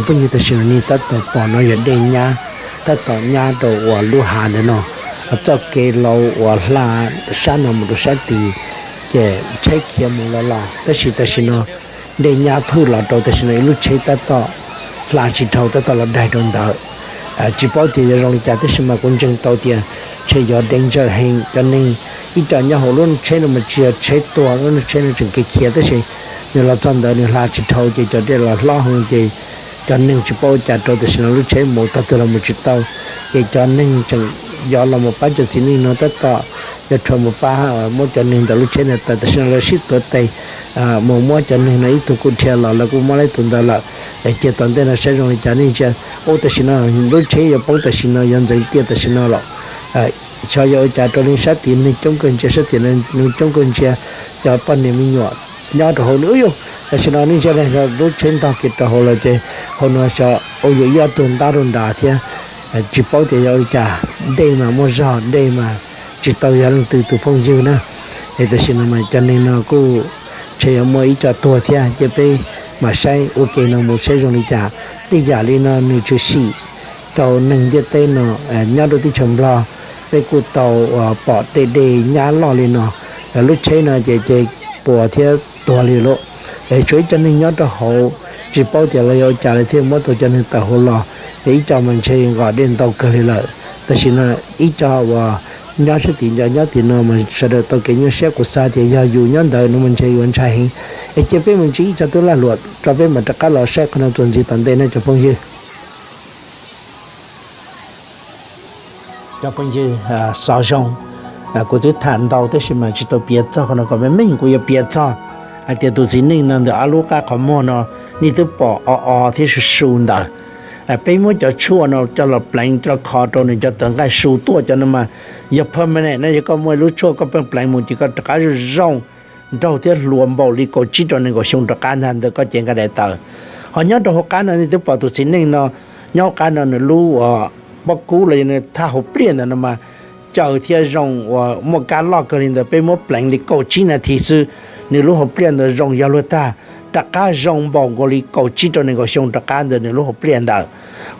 Phooj ywg, tam sim no nej tab tom pom no yog dej nyab, tab tom nyab rau uas lub hav ntawm no, txoj kev laus uas hla sab no mus rau sab tid, ces tsheb khiav mus los los, tab sis tam sim no dej nyab phwj los rau tam sim no ib lub tsheb tab tom hla tsis dhau tab tom los daig rau ntawd. Tsis paub tias yog zoo li cas tab sis mas kuv ntseeg tau tias ntshe yog dej ntsawj heev. Cov neeg ib co nyob hauv lub tsheb no mas tsis yog tsheb tuag, lub tsheb no tseem khiav khiav tab sis nws los txog ntawd nws hla tsis dhau ces cov dej los hlob heev ces cov neeg tsis paub ua cas rau tam sim no lub tsheb mus tog twg los mus tsis tau. Ces cov neeg tseem yuav los mus pab cov txiv neej no tab tom yuav rhuav mus pab muab cov neeg ntawm lub tsheb no tawm. Tam sim no lawv sib tuav tes mus muab cov neeg no, ib tug kuj dhia los lawv kuj muab lawv tus ntawd lawm. Cia tom ntej no saib zoo li cas nej ntsia. Ub, tam sim no lub tsheb yuav poob tam sim no, yuav ntxeev tiaj tam sim no los. Xyov yog ua cas rau li sab tid neeg coob kawg ntsia, sab tim neeg coob kawg ntsia, cov poj niam me nyuam nyob rau hauv no. Ub, tam sim no nej ntsia, lub tsheb ntog kiag rau hauv lawm ces hauv no xyov ua yuav ib ob tug ntab rau nrad thiab. Tsis paub tias yog ua li cas, dej mas muaj zog, dej mas tsis tau yog leej twg tus phooj ywg na. Es tam sim no mas cov neeg no kuj ntshe yuav muaj ib co tuag thiab, cia peb mam saib ua ke no mus saib zoo li cas. Tej yam li no nws tshwm sim rau neeg ntiaj teb no, nyob rau teb chaws Nplog peb kuj tau pom tej dej nyab loj li no, lub tsheb no ces ces puas thiab tuag li lauj. Es tshuav ib co neeg nyob rau hauv, tsis paub tias lawv yog ua cas lawv thiaj muab tau cov neeg tawm hauv los, es ib co mas ntshe nqos dej ntau kawg li lawm. Tam sim no ib co uas nyob sab tim nco nyob tim no mas sawv daws tau kev nyuaj siab, kuv xav tias yog yus nyob ntawd no mas ntshe yuav ntshai heev. Es cia peb mus ntsib ib co tub lag luam rau peb mam rov qab los saib qhov no txuas ntxiv tom ntej no cov phooj ywg. Cov phooj ywg, xov zoo, kuv twb tham ntau tab sis mas tsis tau piav txog qhov no kom meej meej, kuv yuav piav txog hais tias tus txiv neej no ntawm ob lub qab qhov muag no nej twb pom o o thiab su su ntawd. Peb muab cov tshuaj no coj los pleev coj los kho rau nws cov tawv nqaij su tuaj cov no mas yog permanent no, yog koj muaj ib lub tshuaj koj pheej pleev mus ces koj rov qab zoo zoo nraug thiab hluas npaum li kaum tsib rau nees nkaum xyoo rov qab ntag ntawm koj cev nqaij daim tawv. Ho nyob rau hauv qab no nej twb pom tus txiv neej no nyob hauv qab no nws lub uas pob kub los yog nws thaj hauv pliaj ntawd no mas caws thiab zoo uas muaj kab loj kawg li ntawd, peb muab pleev li kaum tsib nas this xwb nws lub hauv pliaj ntawd zoo yog luag tag, rov qab zoo npaum nkaus li kaum tsib rau nees nkaum xyoo rov qab ntawd nws lub hauv pliaj ntawd.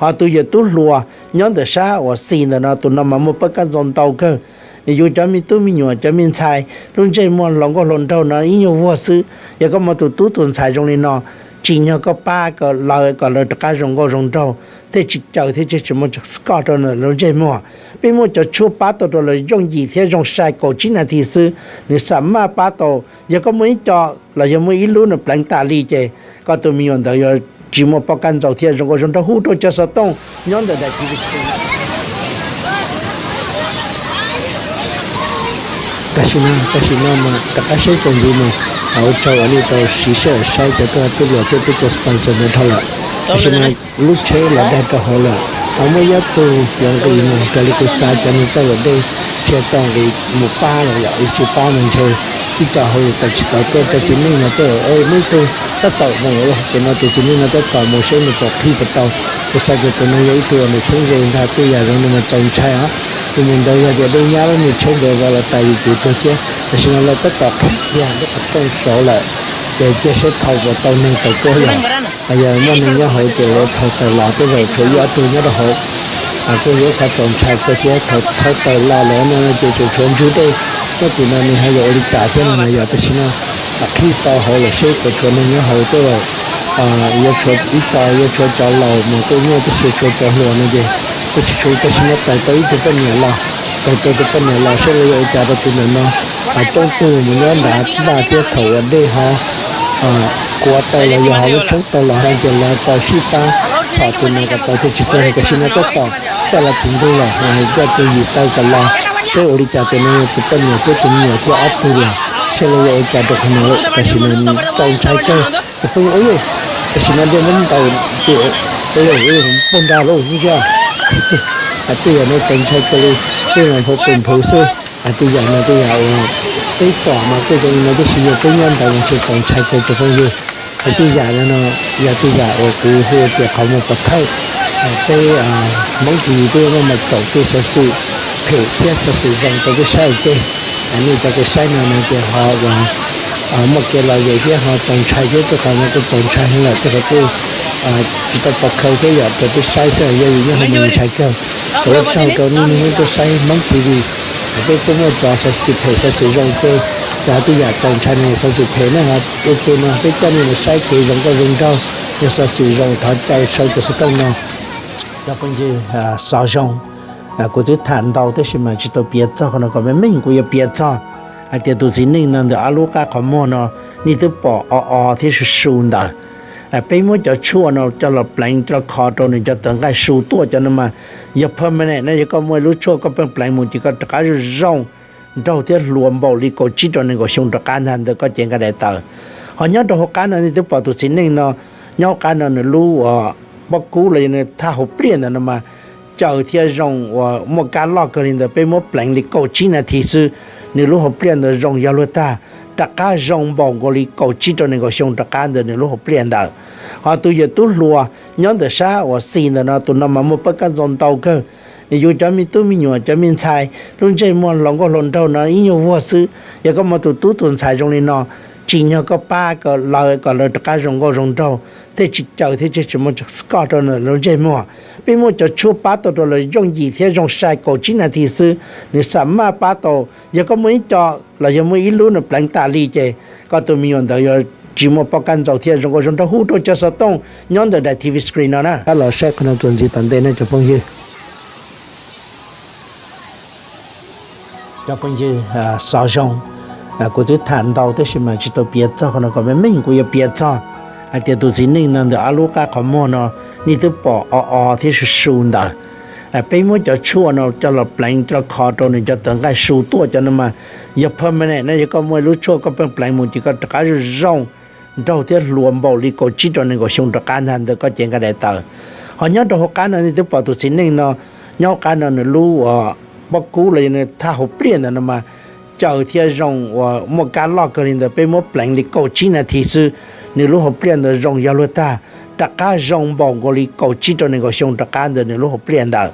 Ho tus yawm tub hluas nyob ntawm sab uas xis ntawm no, tus no mas muaj pab kab ntxaus ntau kawg. Yus cov me tub me nyuam cov me ntxhais lub ntsej muag hluas nkauj hluas nraug no ib nyuag vuag xwb, yog koj muaj tus tub tus ntxhais zoo li no, tsim nyog koj pab kom lawv kom lawv rov qab zoo nkauj zoo nraug, thiaj tsis caws thiab thiaj tsis muaj koj rau lawv lub ntsej muag. Peb muaj cov tshuaj pab tau rau lawv yooj yim thiab zoo sai kaum tsib nas this xwb, nws xam maj pab tau. Yog koj muaj ib co los yog muaj ib lub nws pleev tas li ces koj tus me nyuam ntawd yuav tsis muaj pab kab ntxaus thiab zoo nkauj zoo nraug. Hu rau cov xov tooj nyob ntawm daim T V screen no. Tam sim no, tam sim no mas rov qab saib txuas ntxiv mus, ua tsaug uas nej tau siv sij hawm saib cov tub lag tub luam thiab peb cov sponsor ntawd dhau lawm. Tam sim no lub tsheb los daig rau hauv lawm, ho muaj ib tug yuav nqis mus raws li kuv xav cov neeg txawj luam dej ntshe tau nqis mus pab lawm yom, tsis pab mas ntshe ib co hauj lwm tawm tsis tau tuaj. Cov txiv neej no tej muaj ib tug tab tom mus, ces no tus txiv neej no tab tom mus saib nws puas qhib puas tau. Kuv xav tias tus no yog ib tug uas nws txheeb ze ntag, tej yam zoo no mas txaus ntshai os. Tus ntawd yog tias dej nyab lub nws tsheb ntawd vau los tas yus ces tuag thiab. Tam sim no lawv tab tom qhib kiag lub qhov rooj saud lawm, ces cia saib thaum puas tau neeg tawm tuaj yom. Yog muaj neeg nyob hauv ces lawv thauj tawm los tej zaum tshuav ib ob tug nyob rau hauv. Kuj yog ib qho txaus ntshai kawg thiab, thaum thauj tawm los lawm no ces tseem tshuav ntsug dej nyob tim no, nws ho yuav ua li cas thiab no na yom. Tam sim no qhib tau hauv lawm seb puas tshuav neeg nyob hauv tej zaum yuav tshuav ib co, yuav tshuav cov laus mas kuj nyuaj tab sis tshuav cov hluas no ces kuj tsis tshuav. Tam sim no tawm tau ib tug poj niam los, tawm tau tus poj niam los seb lawv yuav ua cas rau tus ntawm no. Coob tug mus nyob nrad ntaj thiab thaum uas dej ho kuav tau los yog ho lub tshoob tau los ho ces lawv tau sib pab txhom tus no kom tau thiaj tsis tuag. Tam sim no tab tom coj los txog ntug lawm, coj tus yim taw kom los seb ua li cas, tus no yog tus poj niam thiab tus me nyuam thiab ob tug lawm, seb lawv yuav ua cas rau qhov no. Tam sim no txaus ntshai kawg cov phooj ywg. Tam sim no dej muab ntaus pag nra lawm ntsia. Tej yam no txaus ntshai kawg li, tej yam no pum nphwv xwb. Tej yam no tej yam uas peb pom mas kuj zoo li no tab sis yog peb nyob ntawd mas ntshe txaus ntshai kawg cov phooj ywg. Tej yam no no yog tej yam uas kuv hu tias qhov muag pov thawj. Peb Hmoob tsis yus peb yuav muaj mas caum tej xov xwm phem thiab xov xwm zoo rau peb saib ua ke. Nej cov kws saib no no ces ho uas muaj kev lom zem thiab ho txaus ntshai thiab, tej qhov no kuj txaus ntshai heev lawm, tej qhov kuj tsis tau pov khawv thiab yom, rau peb saib xwb, yog vim nyob hauv mus ntshai kawg. Ua tsaug rau nej niaj hnub tuaj saib Hmoob T V. Peb kuj muaj cov xov xwm phem xov xwm zoo ces cov twb yam txaus ntshai ne xov xwm phem na, ua ke no peb coj nej los saib kev zoo nkauj zoo nraug, yog xov xwm zoo thov caw sau cov xov tooj no. Cov phooj ywg, xov zoo, kuv twb tham ntau tab sis mas tsis tau piav txog qhov no, kom meej meej kuv yuav piav txog hais tias tus txiv neej no ntawm ob lub qab qhov muag no nej twb pom o o thiab su su ntawd. Peb muab cov tshuaj no coj los pleev coj los kho rau nws cov tawv nqaij su tuaj cov no mas yog permanent na, yog koj muaj ib lub tshuaj koj pheej pleev mus ces koj rov qab zoo zoo nraug thiab hluas npaum li kaum tsib rau nees nkaum xyoo rov qab ntag ntawm koj cev nqaij daim tawv. Ho nyob rau hauv qab no nej twb pom tus txiv neej no, nyob hauv qab no nws lub uas pob kub los yog nws thaj hauv pliaj ntawd no mas caws thiab zoo uas muaj kab loj kawg li ntawd, peb muab pleev li kaum tsib nas this xwb, nws lub hauv pliaj ntawd zoo yog luag tag, rov qab zoo npaum nkaus li kaum tsib rau nees nkaum xyoo rov qab ntawd nws lub hauv pliaj ntawd. Ho tus yawm tub hluas nyob ntawm sab uas xis ntawm no, tus no mas muaj pab kab ntxaus ntau kawg. Yus cov me tub me nyuam cov me ntxhais lub ntsej muag hluas nkauj hluas nraug no ib nyuag vuag xwb, yog koj muaj tus tub tus ntxhais zoo li no, tsim nyog koj pab kom lawv kom lawv rov qab zoo nkauj zoo nraug, thiaj tsis caws thiab thiaj tsis muaj koj rau lawv lub ntsej muag. Peb muaj cov tshuaj pab tau rau lawv yooj yim thiab zoo sai kaum tsib nas this xwb, nws xam maj pab tau. Yog koj muaj ib co los yog muaj ib lub nws pleev tas li ces koj tus me nyuam ntawd yuav tsis muaj pab kab ntxaus thiab zoo nkauj zoo nraug. Hu rau cov xov tooj nyob ntawm daim T V screen no na. Tab los saib qhov no txuas ntxiv tom ntej na cov phooj ywg. Cov phooj ywg, xov zoo, kuv twb tham ntau tab sis mas tsis tau piav txog qhov no, kom meej meej kuv yuav piav txog hais tias tus txiv neej no ntawm ob lub qab qhov muag no nej twb pom o o thiab su su ntawd. Peb muab cov tshuaj no coj los pleev coj los kho rau nws cov tawv nqaij su tuaj cov no mas yog permanent na, yog koj muaj ib lub tshuaj koj pheej pleev mus ces koj rov qab zoo zoo nraug thiab hluas npaum li kaum tsib rau nees nkaum xyoo rov qab ntag ntawm koj cev nqaij daim tawv. Ho nyob rau hauv qab no nej twb pom tus txiv neej no, nyob hauv qab no nws lub uas pob kub los yog nws thaj hauv pliaj ntawd no mas caws thiab zoo uas muaj kab loj kawg li ntawd, peb muab pleev li kaum tsib nas this xwb, nws lub hauv pliaj ntawd zoo yog luag tag, rov qab zoo npaum nkaus li kaum tsib rau nees nkaum xyoo rov qab ntawd nws lub hauv pliaj ntawd.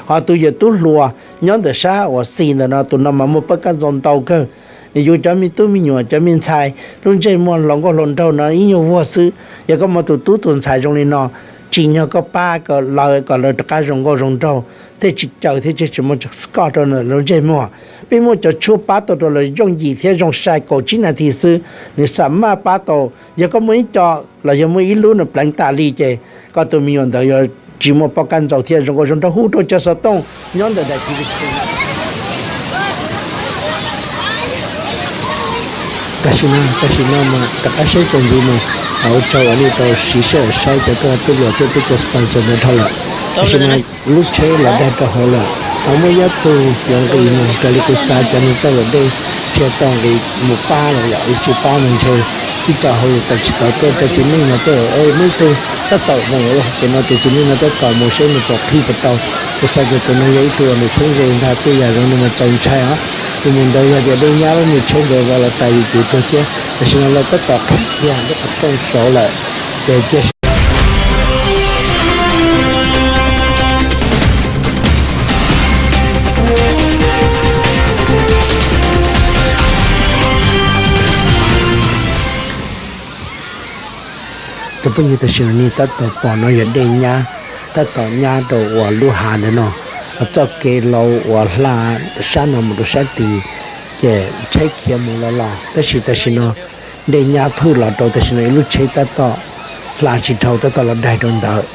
Ho tus yawm tub hluas nyob ntawm sab uas xis ntawm no, tus no mas muaj pab kab ntxaus ntau kawg. Yus cov me tub me nyuam cov me ntxhais lub ntsej muag hluas nkauj hluas nraug no ib nyuag vuag xwb, yog koj muaj tus tub tus ntxhais zoo li no, tsim nyog koj pab kom lawv kom lawv rov qab zoo nkauj zoo nraug, thiaj tsis caws thiab thiaj tsis muaj koj rau lawv lub ntsej muag. Peb muaj cov tshuaj pab tau rau lawv yooj yim thiab zoo sai kaum tsib nas this xwb, nws xam maj pab tau. Yog koj muaj ib co los yog muaj ib lub nws pleev tas li ces koj tus me nyuam ntawd yuav tsis muaj pab kab ntxaus thiab zoo nkauj zoo nraug. Hu rau cov xov tooj nyob ntawm daim T V screen no. Tam sim no, tam sim no mas rov qab saib txuas ntxiv mus, ua tsaug uas nej tau siv sij hawm saib cov tub hluas thiab peb cov sponsor ntawd dhau lawm. Tam sim no lub tsheb los daig rau hauv lawm, ho muaj ob tug yuav nqis mus raws li kuv xav cov neeg txoj lam dej thiaj tau nqis mus pab lawm yom, tsis pab mas ntshe ib co hauj lwm tau tsis tau tuaj. Cov txiv neej no tej muaj ib tug tab tom mus, ces no tus txiv neej no tab tom mus seb nws puas qhib puas tau. Kuv xav tias tus no yog ib tug uas nws txheeb ze ntag, tej yam zoo no mas txaus ntshai os. Tus mus ntawd yog tias dej nyab lub niag tsheb ntawd vau los tas yus kwv tuag thiab. Tam sim no lawv tab tom qhib kiag lub qhov rooj saud lawm, ces cia Cov phooj ywg, tam sim no nej tab tom pom no yog dej nyab, tab tom nyab rau uas lub hav ntawd no, txoj kev laus uas hla sab no mus rau sab tid, ces tsheb khiav mus los los, tab sis tam sim no dej nyab phwj los rau, tam sim no ib lub tsheb tab tom hla tsis dhau tab tom los daig rau ntawd.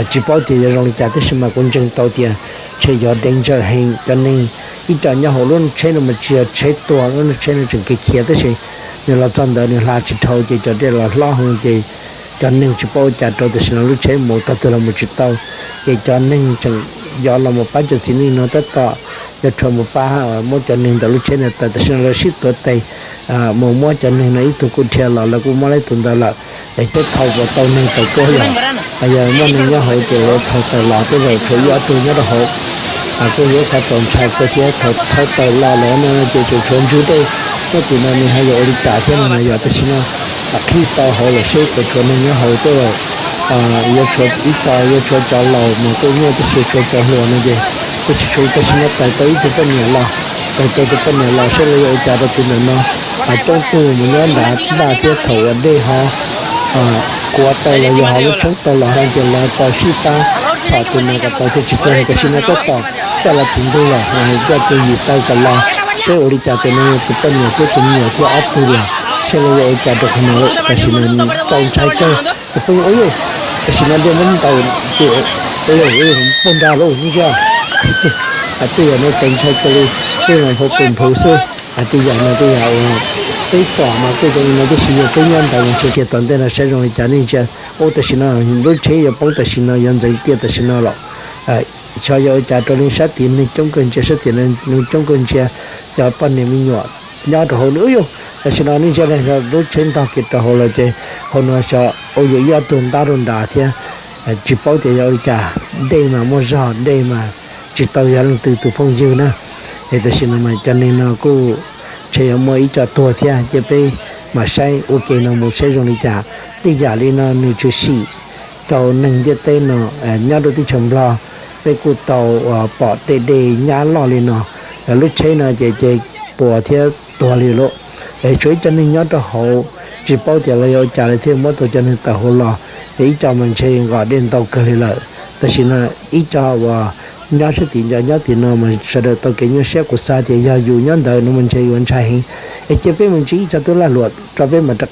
Tsis paub tias yuav zoo li cas tab sis mas kuv ntseeg tau tias ntshe yog danger heev. Cov neeg, ib co nyob hauv lub tsheb no mas tsis yog tsheb tuag, lub tsheb no tseem khiav khiav tab sis nws los txog ntawd nws hla tsis dhau ces cov dej los hlob heev ces cov neeg tsis paub ua cas rau, tam sim no lub tsheb mus tog twg los mus tsis tau. Ces cov neeg tseem yuav los mus pab cov txiv neej no tab tom yuav rhuav mus pab muab cov neeg ntawm lub tsheb no tawm. Tam sim no lawv sib tuav tes mus muab cov neeg no, ib tug kuj dhia los lawv kuj muab lawv tus ntawd lawm. Es teb thaum uas tau neeg tawm tuaj yog, yog muaj neeg nyob hauv ces lawv thauj tawm los, tej zaum tshuav ib ob tug nyob rau hauv. Kuj yog qhov txaus ntshai kawg thiab, thaum thauj tawm los lawm no ces tseem tshuav ntsug dej nyob tim no, nws ho yuav ua li cas thiab no na yog. Tam sim no qhib tau hauv lawm seb puas tshuav neeg nyob hauv, tej zaum yuav tshuav ib co, yuav tshuav cov laus mas kuj nyuaj, tab sis tshuav cov hluas no ces kuj tsis tshuav. Tam sim no tawm tau ib tug poj niam los, tawm tau tus poj niam los seb lawv yuav ua cas rau tus ntawm no. Coob tug mus nyob nrad ntag thiab, thaum uas dej ho kuav tau los yog hauv lub tshoob tau los hais tias lawv tau sib pab txhom tus no kom tau thiaj tsis tuag li. Tam sim no tab tom coj los txog ntug lawm, coj tus yim tau kom los saib ua li cas, tus no tus poj niam thiab tus me nyuam thiab ob tug los saib lawv yuav ua cas rau qhov no lawm. Tam sim no txaus ntshai kawg tus phooj ywg. Tam sim no dej muab ntaus ces pog nrag lawm ntsia. Tej yam no txaus ntshai kawg li, tej no hauv pes nphwv xwb. Tej yam no tej yam uas peb pom mas kuj zoo li no, tab sis yog peb nyob ntawd mas ntshe kiag tom ntej no saib zoo li cas nej ntsia. Ua tam sim no lub tsheb yuav poob tam sim no, yuav ntxeev tiaj tam sim no los xyov yuav ua cas rau li sab tid neeg coob kawg ntsia, sab tid neeg coob kawg ntsia, cov poj niam me nyuam nyob rau hauv li. Ub yus, tam sim no nej ntsia lub tsheb ntog kiag rau hauv los ces hauv no xyov ua yuav ib ob tug ntab rau nrad thiab. Tsis paub tias yog ua li cas, dej mas muaj zog, dej mas tsis tau yog leej twg tus phooj ywg na. Es tam sim no mas cov neeg no kuj ntshe yuav muaj ib co tuag thiab, ces peb mam saib ua ke no mus saib zoo li cas. Tej yam li no nws tshwm sim rau neeg ntiaj teb no, nyob rau teb chaws Nplog peb kuj tau pom tej dej nyab loj li no. Lub tsheb no ces ces puas thiab tuag li lauj. Es tshuav ib co neeg nyob rau hauv, tsis paub tias lawv yuav ua cas lawv thiaj muab tau cov neeg tawm hauv los. Yog ib co mas ntshe nqos dej ntau kawg li lawm. Tam sim no ib co uas nyob sab tim nco nyob tim no mas sawv daws tau kev nyuaj siab, kuv xav tias yog yus nyob ntawd no mas ntshe yuav ntshai heev. Es cia peb mus ntsib ib co tub lag luam tso peb mam rov